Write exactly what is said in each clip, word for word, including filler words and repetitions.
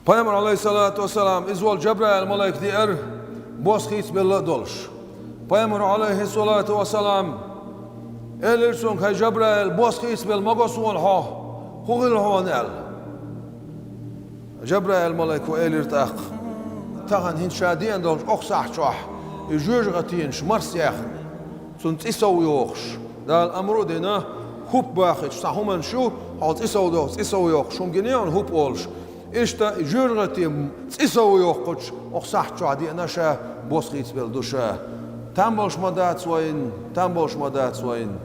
Пайхамар, Ӏалайхиссалату вассалам, иза волчу Жабраил-малайк деара, бос хийцабелла а долуш. Пайхамар, Ӏалайхиссалату вассалам, элира цуьнга: «ХӀай Жабраил, бос хийцабелла ма го суна хьо, хӀун хилла хьуна?» — аьлла. Жабраил-малайко элира тӀаккха: «Тахана хӀинца ша деана долчу окху сахьт чохь и жоьжахатенаш марсаяьхна, цунна цӀе сов йохуш, Дала амру а дина, хӀуп бахийта цхьа хӀуманаш ю, хьо цӀе сов доху, цӀе сов йохуш хӀума гина ю хьуна хӀуп олуш. Иштта и жоьжахате цӀе сов йохкучу окху сахьт чохь деана ша, бос хийцабелла ду ша. Там болуш ма дац вайна, там болуш ма дац вайна.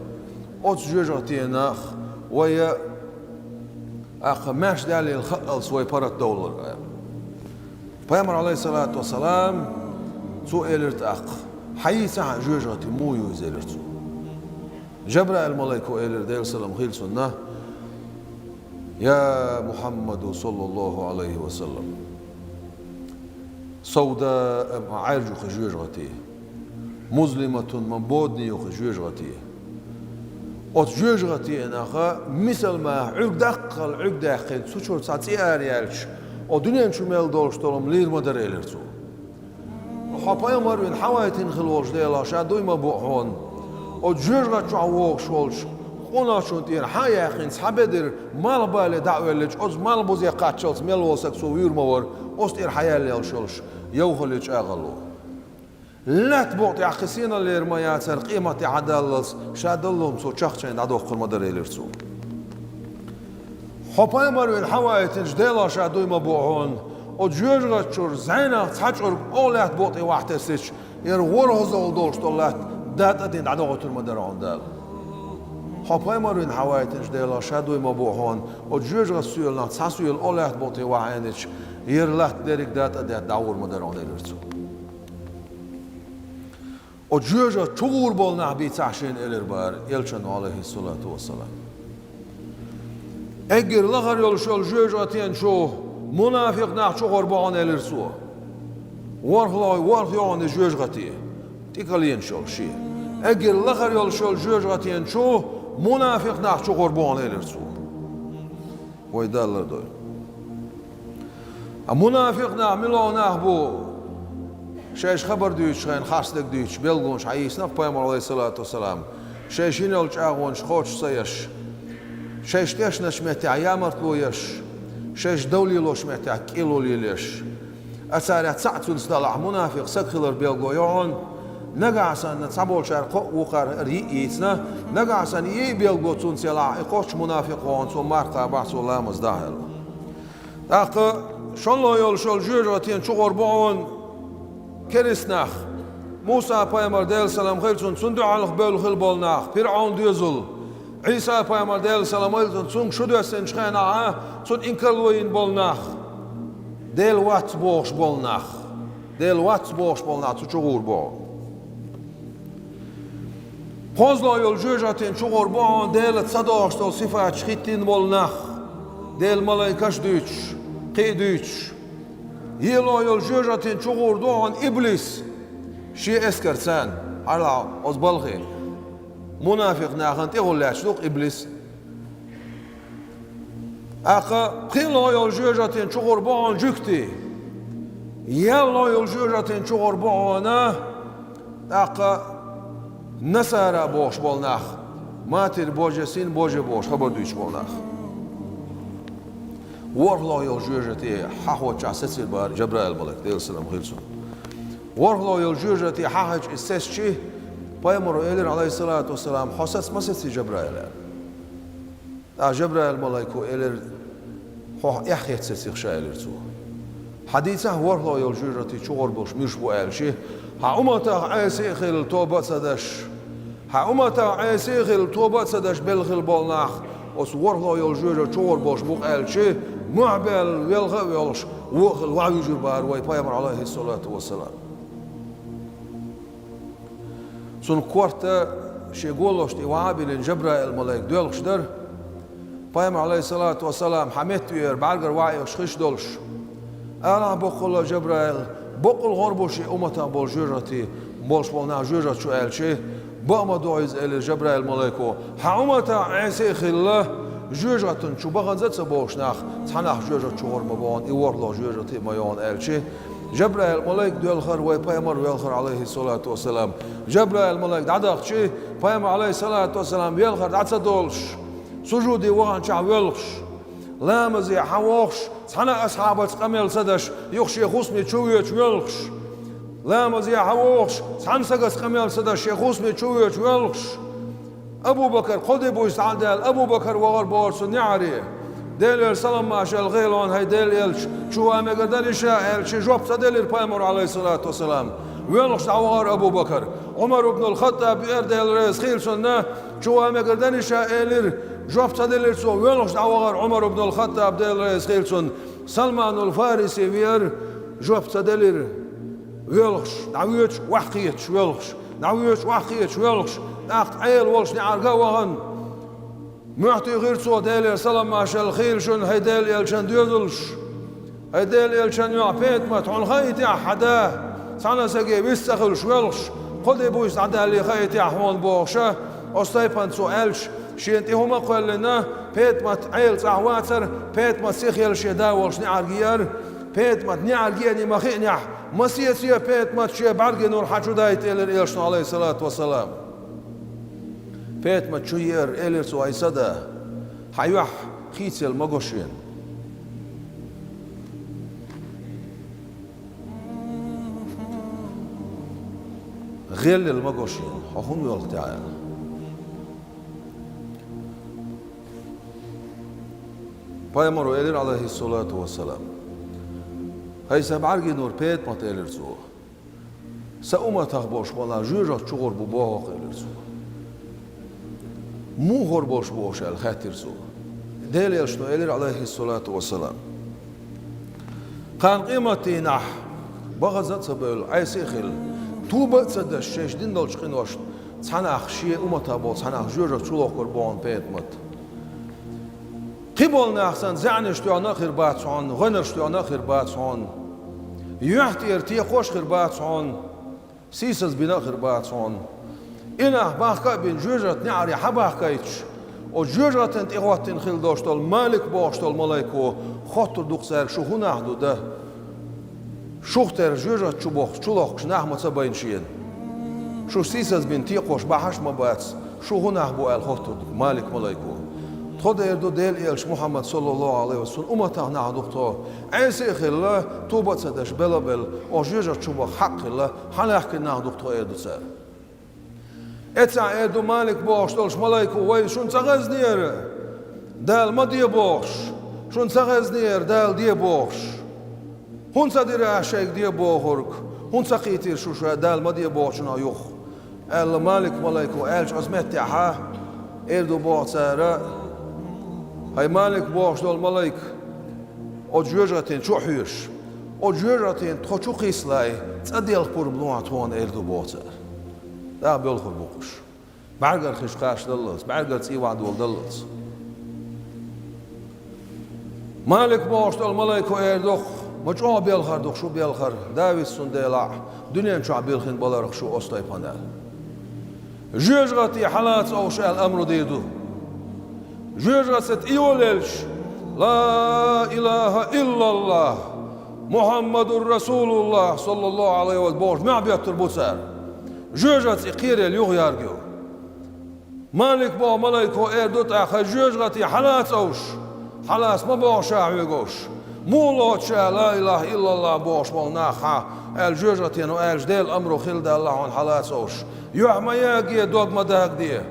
Оцу жоьжахатенах вай а, тӀаккха, маьрша даьллийла хаалц вай паргӀатдовлар», — аьлла. Пайхамар, Ӏалайхиссалату вассалам, цо элира тӀаккха: «Хьайца хьан жоьжахати муха ю иза?» — элира цо. Жабраил-малайко элира, Делан салам хила цунна: «Я Мухьаммаду, саллаллаху Ӏалайхи ва саллам, савдаъ, ма Ӏаьржа ю кхин жоьжахати, музлиматун, ма бодане ю кхин жоьжахати. Оцу жоьжахатенах мисал маха Ӏуьрг даккхал Ӏуьрг даьккхина, цу чуьра цхьа цӀе ара яьлча, о дуьнен чу мел долуш долу хӀума лийр ма дара», — элира цо. «Хьо пайхамар вина хьавайтина хила волчу Делах ша дуй ма бу хьуна. Оцу жоьжахати чохь вогӀуш волчу къонахчунна тӀера хьа а яьккхина, цхьа бедар малхбале дӀа а воьллича, оцу малхбузе кхаччалц мел волу стаг цо вуьйр ма вара, оцу тӀера хьаяллалуш йолуш йовхалле чӀагӀалло. Лаьтта букъа тӀехь кхин синаллера ма яцара, къемат тӀехь а даллалц, ша долу хӀума цо чахчайна дӀадоккхур ма дара», — элира цо. «Хьо пайхамар вина хьавайтинчу Делах ша дуй ма бу хьуна, оцу жоьжахати чуьра зӀенах цхьа чӀург оха лаьтта букъа тӀе вахьтесича, хӀара ворхӀазалла долуш долу латта датӀа а дина дӀадохуьйтур ма дара хьуна Дала. Хьо пайхамар вина хьавайтинчу Делах ша дуй ма бу хьуна, оцу жоьжахати соьланах цхьа соьла оха лаьтта букъа тӀе вахьийнача, хӀара латта дерриг датӀа а детта дӀагӀур ма дара хьуна», — элира цо. Оцу жоьжахати чу гӀур болу нах бийцахь шена элира бара Элчано, Ӏалайхиссалату вассалам. «Эггара лахара йолуш йолу жоьжахатен чу мунафикъ нах чугӀур бу хьуна», — элира цо. «ВорхӀ лой, ворхӀ йогӀу и жоьжахати, тӀекаленаш йолу шен. Эггара лахара йолуш йолу жоьжахатен чу мунафикъ нах чугӀур бу хьуна», — элира цо. Вай Далла лардойла. А мунафикъ нах мила нах бу? Шайша хабар дуьйцуш хенахь харцдерг дуьйцуш, билгалонаш хьаийцина-кх Пайхамар, Ӏалайхиссалату вассалам. Шайша йина йолу чӀагӀонаш кхочуш ца еш, шайша тешначу меттехь ямартло еш, шайша дов лелочу меттехь кӀело лелош. А царах цхьаъ цуьнца далахь, мунафикъ стаг хилар билгало ю хьуна. Нагахь санна цхьаболчара кхоъ, вукхара хӀара йиъ йийцина, нагахь санна йиъ билгало цуьнца ялахь, и кхоччуш мунафикъ ву хьуна, цо марха кхабахь, цо ламаз дахь аьлла. ТӀаккха шолгӀа йолуш йолу жоьжахатен чугӀур бу хьуна керист нах. Муса-пайхамар, Делан салам хила цунна, цунна дуьхьалха бевлла хила болу нах, ПирӀун доьзал. Ӏийса-пайхамар, Делан салам хила цунна, цуьнга шу доьссинчу хенахь, цунна инкарло йина болу нах. Дела вац бохуш болу нах. Дела вац бохуш болу нах цу чугӀур бу хьуна. КхозлагӀа йолу жоьжахатен чугӀур бу хьуна Делаца ца догӀуш долу сифаташ хӀиттийна болу нах, Делан малайкаш а дуьйцуш, кхин а дуьйцуш. ЙиълагӀа йолу жоьжахатен чугӀур ду хьуна иблис шен эскарца, хьалха оцу балхе. Мунафикъ нахана тӀехула лаьтташ ду-кх иблис. ТӀаккха пхелагӀа йолу жоьжахатен чугӀур бу хьуна жуьгтий. ЯллагӀа йолу жоьжахатен чугӀур бу хьуна, тӀаккха насара бохуш болу нах, Матерь Божья, Сын Божий бохуш хабар дуьйцуш болу нах. ВорхӀлагӀа йолу жоьжахате хьахьоччохь сецира бара Жабраил-малайк, Делан салам хила цунна. ВорхӀлагӀа йолу жоьжахате хьахьаьжча иза сецча, Пайхамаро элира, Ӏалайхиссалату вассалам: «Хьо саца ма сеций, Жабраил?» — аьлла. ТӀаккха Жабраил-малайко элира: «Хьо эхь хетта сеций-кх ша», — элира цо. «Хьадийцахь, ворхӀлагӀа йолу жоьжахати чугӀур болуш муьлш бу?» — аьлча, «Хьан умматах Ӏеса а хилла, тоба а ца даш, хьан умматах Ӏеса а хилла, тоба а ца даш белла хила болу нах оцу ворхӀлагӀа йолу жоьжахати чугӀур болуш бу-кх», — аьлча, мохь баьлла велха а воьлхуш, вон а хилла, ваха вуьйжира бара вай Пайхамар, Ӏалайхиссалату вассалам. Цунна корта шен голашна тӀе ваха а биллина, Жабраил-малайк доьлхуш дара. Пайхамар, Ӏалайхиссалату вассалам, хьан метта веара, бӀаьргара ваха оьхуш хиш долуш. «Алахь боккъалла, Жабраил, боккъал гӀур бу шен умматах болу жоьжахати болуш болу нах жоьжахати чу?» — аьлча, «Бакъ ма ду иза», — элира Жабраил-малайко. «Хьан умматах Ӏеса а хилла, Жоьжахатин чу баханза а ца бохуш нах, цхьа нах жоьжахати чу гӀур ма бу хьуна, и ворхӀлагӀа жоьжахати а ма ю хьуна аьлча, Жабраил малайк доьлхар, вай пайхамар воьлхар, Ӏалайхиссалату вассалам. Жабраил малайк дӀадахча, пайхамар, Ӏалайхиссалату вассалам, воьлхар дӀа ца долуш, сужуде ваханчохь воьлхуш, ламазе хьан вохуш, цхьана а асхьабаца къамел ца деш, юха шен хӀусаме чу воьдуш воьлхуш, ламазе хьан вохуш, цхьана сагаца къамел ца деш, шен хӀусаме чу воьдуш воьлхуш, Абу-Бакар кхо де буьйса дӀа а даьлла, Абу-Бакар вахар бохура цу неӀаре. Делера салам-маршалла хуьлда хьуна, хӀай Делан элча, чу ван мегар дарий ша аьлча, жоп ца делира пайхамаро, Ӏалайхиссалату вассалам. Воьлхуш дӀавахара Абу-Бакар. Ӏумар ибн ал-Хаттаб веара, Дела реза хуьлда цунна, чу ван мегар дарий ша элира, жоп ца делира цо, воьлхуш дӀавахара Ӏумар ибн ал-Хаттаб, Дела реза хуьлда цунна. Салманул Фариси веара, жоп ца делира. Воьлхуш, дӀавоьдуш, охьакхеташ воьлхуш, дӀавоьдуш, охьакхеташ воьлхуш, тӀаккха Ӏела волчу неӀарга а вахана, мохь туьйхира цо, Делера салам-маршалла хуьлда шуна, хӀай Делан элчан доьзалш, хӀай Делан элчан йоӀ ПетӀамат, хьуна хаийтахьа хьан да, цхьана а саге вист ца хуьлуш воьлхуш, кхо де буьйса дӀа а даьлла, хаийтахьа хьуна бохуша, оцу тайпана цо аьлча, шена тӀе хӀума а кхоьллина, ПетӀамат Ӏела цӀахь вацара, ПетӀамат сихъелла шен да волчу неӀарга еара, ПетӀамат неӀарга еана ма хиънехь, масеца ПетӀамат шен бӀаьргийн нур хьан чу дайта элира элчано, Ӏалайхиссалату вассалам. ПетӀамат чу еара, элира цо: «ХӀай сан да, хьан юьхь хийцаелла ма го шена. ГӀелъелла ма го шена, хьо хӀунда воьлху техьа?» Пайхамаро элира, Ӏалайхиссалату вассалам: «ХӀай сан бӀаьргийн нур ПетӀамат, — элира цо, — сан умматах болуш ма-, жоьжахати чу гӀур бу боху-кх», — элира цо. «Муха гӀур болуш бу уьш?» — аьлла, хаьттира цо. Делан элчано элира, Ӏалайхиссалату вассалам: «Кхана къематдийнахь бахаза а ца бевлла, Ӏеса а хилла, тоба а ца деш, шаьш дина долчу къиношна цхьа нах, шен умматах болу цхьа нах жоьжахати чу лохкур бу хьуна ПетӀамат. Кхин болу нах санна, заьӀнаш тоьхна а хир бац хьуна, гӀоьнарш тоьхна а хир бац хьуна, юьхь тӀера текхош а хир бац хьуна, сийсаз бина а хир бац хьуна. И нах бахка а бина, жоьжахати неӀаре хьан бахкийтуш, оцу жоьжахатина тӀехӀоттина хилла долуш долу Малик бохуш долу малайко хоттур ду-кх цаьрга: „Шу хӀун нах ду дан? Шух тера жоьжахати чу бохкуш, чу лохкуш нах ма ца байна шена. Шу сийсаз бина текхош бахьаш а ма бац, шу хӀун нах бу?“ — аьлла хоттур ду Малик малайко. Тхо, эр ду, Делан элча Мухьаммад, саллаллаху Ӏалайхи ва саллам, умматах нах ду-кх тхо. Ӏеса а хилла, тоба а ца деш, бела а белла, оха жоьжахати чу баха хьакъ хилла, хьан лаьхкина нах ду-кх тхо, эр ду цара. Эццахь эр ду Малик бохуш долуш малайко: „Вай, шуна ца хезнера Дала ма де бохуш, шуна ца хезнера Дала де бохуш. ХӀунда ца дира аш шайга де бохург? ХӀунда ца кхийтира шу ша Дала ма де бохучунах юха?“ — аьлла Малик малайко аьлча, оцу меттехьа эр ду боху цара: „ХӀай Малик бохуш долу малайк, оцу жоьжахатин чу а хьоьжуш, оцу жоьжахатина тхо чу кхийсале, цӀа делха пурба лохьа тхуна“, эр ду боху цара. ТӀаккха боьлхур бу-кх уьш. БӀаьргара хиш кхачадаллалц, бӀаьргара цӀий вахьа доладаллалц. Малик бохуш долу малайко эр ду-кх: „Ма чӀогӀа белхар ду-кх шу белхар, Давид, цундела дуьнен чохь билхина баларх шу оцу тайпана“, — аьлла. Жоьжахати хьалаца овш аьлла амру дийр ду. Жоьжахати тӀе йолаелча: „Ла илаха иллаллах, Мухьаммадур Расулуллах, саллаллаху Ӏалайхи ва саллам“, бохуш, мохь беттур бу цара. Жоьжахати кхерел юха яргайо. Малик боху малайко эр ду тӀаккха: „ХӀай жоьжахати хьалаца овш, хьалаца ма боху ша хьоьга овш. Муха лоцу ша ла илаха иллаллах бохуш болу нах хьан?“ — аьлла, жоьжахатино аьлча, Делан амру хилла далла хьуна хьалаца овш. Юьхь ма яге, дог ма дагде.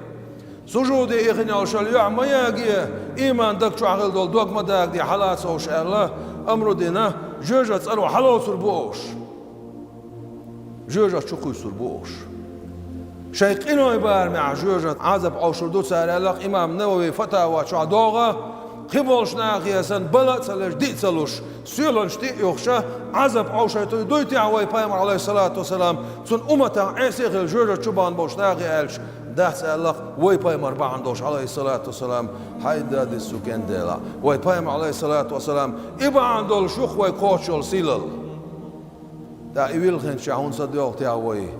Сужуде ихина йолуш йолу юьхь ма яге, ийман даг чохь хилла долу дог ма дагде, хьалаца овш аьлла, амру дина, жоьжахати цӀаро хьалоцур бу овш. Жоьжахати чу кхуьйсур бу овш. Шайн къинойн барамехь жоьжахати Ӏазап Ӏовшур ду цара аьлла-кх имам Навави Фатава чохь догӀу, кхин болчу нахе санна бала а ца леш, диъ а ца луш, соьланаш тӀе а юхуша, Ӏазап Ӏовшуьйтур дуй техьа вай пайхамар, Ӏалайхиссалату вассалам, цуьнан умматах Ӏеса а хилла жоьжахати чу бахана болчу нахе аьлча, дац аьлла-кх вай пайхамар бахьана долуш, Ӏалайхиссалату вассалам, хьайда дису кенделахь. Вай пайхамар, Ӏалайхиссалату вассалам, и бахьана долуш ю-кх вай кхочуш йолу сийлалла. ТӀаккха и вилхинчохь хӀунда ца доьлху техьа вай?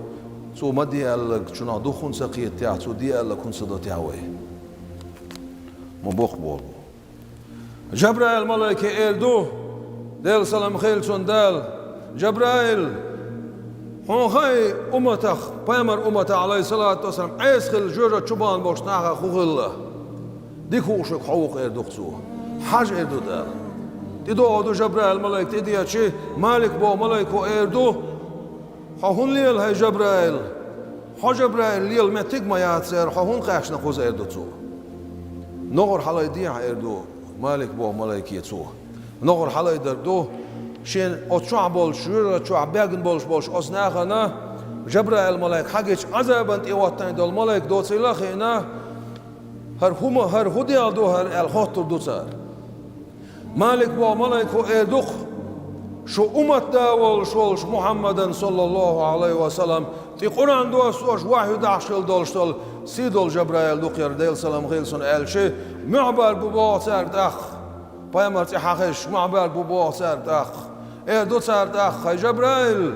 Цо ма де аьлларг чунах дукха хӀунда ца кхета техьа, цо де аьлларг хӀунда ца до техьа вай? Ма боккха болу. Жабраил малайке эр ду, Делан салам хилла цунна Дала: «Жабраил, хьуна хаьий умматах, пайхамар умматах, алейхиссалату вассалам, Ӏеса хилла жоьжахати чу бахана болчу нахах хӀун хилла? Дика хууш верг хьо ву-кх», — эр ду-кх цо. «Хьажа», — эр ду Дала. ТӀедогӀур ду Жабраил малайк, тӀедеъча, Малик боху малайко эр ду: «Хьо хӀунда лела, хӀай Жабраил? Хьо, Жабраил, лела меттиг а ма яц церан, хьо хӀунда кхаьчна кхуза?» — эр ду цо. «НогӀар хьалайдехьа», — эр ду Малик боху малайке цо. НогӀар хьалайдийр ду, шен оцу чохь болчу, жоьжахати чохь бегна болуш болчу оцу нахана Жабраил малайк хьагича, Ӏазабана тӀе хӀоттийна долу малайк доцийла а хиъна, «ХӀара хӀума, хӀара хӀун делла ду хӀара?» — аьлла хоттур ду цара. Малик боху малайко эр ду-кх: «Шу уммат да волуш волчу Мухьаммадан, саллаллаху Ӏалайхи ва саллам, тӀе Къуръан доссош, вахьйу дахьаш хилла долуш долу сий долу Жабраил ду-кх хӀара, Делан салам хилла цунна», — аьлча, мохь баьрг бу боху цаьрга тӀаккха. Пайхамар цӀе хьан хезча, мохь баьрг бу боху цаьрга тӀаккха. Эр ду цара тӀаккха: «ХӀай Жабраил,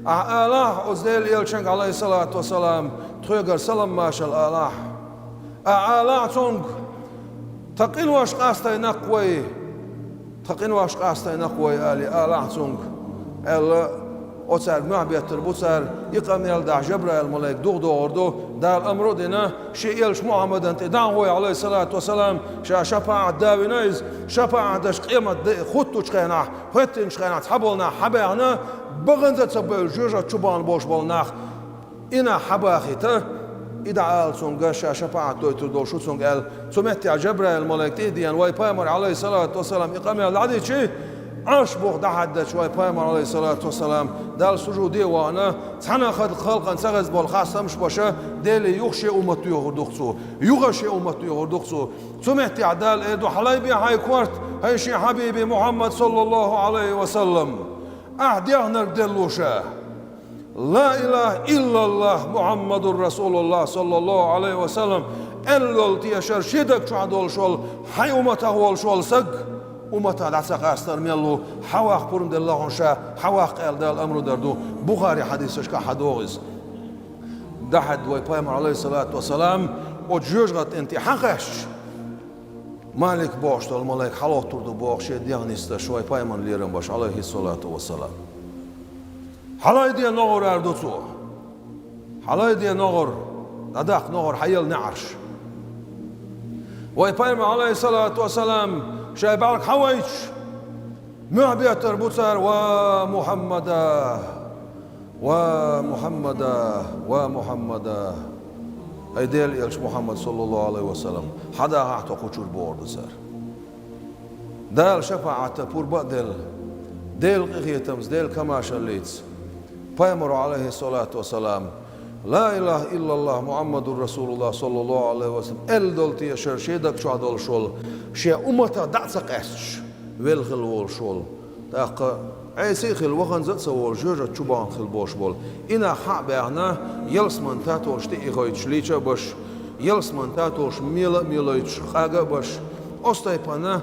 ахь алахьа оцу Делан элчанга, Ӏалайхиссалату вассалам, тхоьгара салам-маршалла алахьа. Ахь алахьа цунга: „Тхан къинош къастайна-кх вай, тхан къинош къастайна-кх вай“, — аьлла, алахьа цунга», — аьлла, оцаьрга мохь беттар бу цара. И къамел дахь Жабраил малайк духадогӀур ду, Дала амро а дина, шен элча Мухьаммадан тӀе дӀа а гӀой, Ӏалайхиссалату вассалам, ша шапаӀат да вина иза, шапаӀат деш къемат де хуттучу хенахь, хӀоьттинчу хенахь цхьаболу нах хьабаьхна, баханза а ца бевлла, жоьжахати чу бахана болуш болу нах. И нах хьабахийта, и дӀаала цунга, ша шапаӀат дойтур долу шу цунга аьлла, цу меттехь Жабраил малайк тӀе а деана, вай пайхамар, Ӏалайхиссалату вассалам, и къамел дӀадичи, Ӏарш бух дӀахьаьддачу вай пайхамар, Ӏалайхиссалату вассалам, Далла сужуде а вахана, цхьана а халкъана ца хезна болу хастамаш а беш, Деле юха шен уммат доьхур ду-кх цо, юха шен уммат доьхур ду-кх цо. Цу меттехь Дала эр ду: «Хьалайбе хьайн корта, хӀай шен хьабиби Мухьаммад, саллаллаху Ӏалайхи ва саллам. Ахь дехнарг делла ву ша. „Ла илаха иллаллах, Мухьаммадур Расулуллах, саллаллаху Ӏалайхи ва саллам“, аьлла долу тешар шен даг чохь долуш волу, хьайн умматах волуш волу саг, умматах дӀа ца къастар мел ву, хьаваккха пурба делла хьуна ша, хьаваккха», — аьлла, Дала амру дар ду. Бухари хьадисашкахь хьадогӀу иза. ДӀахьаьдда вай пайхамар, Ӏалайхиссалату вассалам, оцу жоьжахатин тӀе хьан кхаьчча, Малик бохуш долу малайк хьалоттур ду боху шен дегӀ нисдеш, вай пайхамарна лерам беш, Ӏалайхиссалату вассалам. «Хьалайде ногӀар», — аьлла ду цо. «Хьалайде ногӀар, дӀадаккха ногӀар, хьаелла неӀарш». Вай пайхамар, Ӏалайхиссалату вассалам, шайн бӀаьрг хьавайча, мохь беттар бу цара: «Ва Мухьаммада! Ва Мухьаммада! Ва Мухьаммада! ХӀай Делан элча Мухьаммад, саллаллаху Ӏалайхи ва саллам, хьадахахьа тхо кху чуьра», — бохур ду цара. Дала шапаӀатан пурба а делла, Делан къинхетамца, Делан комаьршаллица, пайхамаро, Ӏалайхиссалату вассалам, «Ла илаха иллаллах, Мухьаммадур Расулуллах, саллаллаху Ӏалайхи ва саллам», аьлла долу тешар шен даг чохь долуш волу, шен умматах дӀа а ца къаьсташ, велла хилла волуш волу, тӀаккха Ӏеса а хилла, ваханза а ца волуш, жоьжахати чу бахана хилла болуш болу. И нах хьа а баьхна, ялсаман татолаш тӀе а ихийтуш лийча а беш, ялсаман татолаш мела а мелойтуш къага а беш, оцу тайпана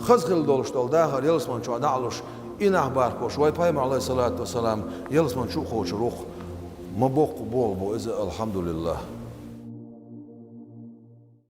хаза хилла долуш долу дахар ялсаман чохь дӀа а луш, и нах бархош, вай пайхамар, Ӏалайхиссалату вассалам, ялсаман чу а кхочур ву-кх. Ма боккха болх бу иза, алхьамдулиллах.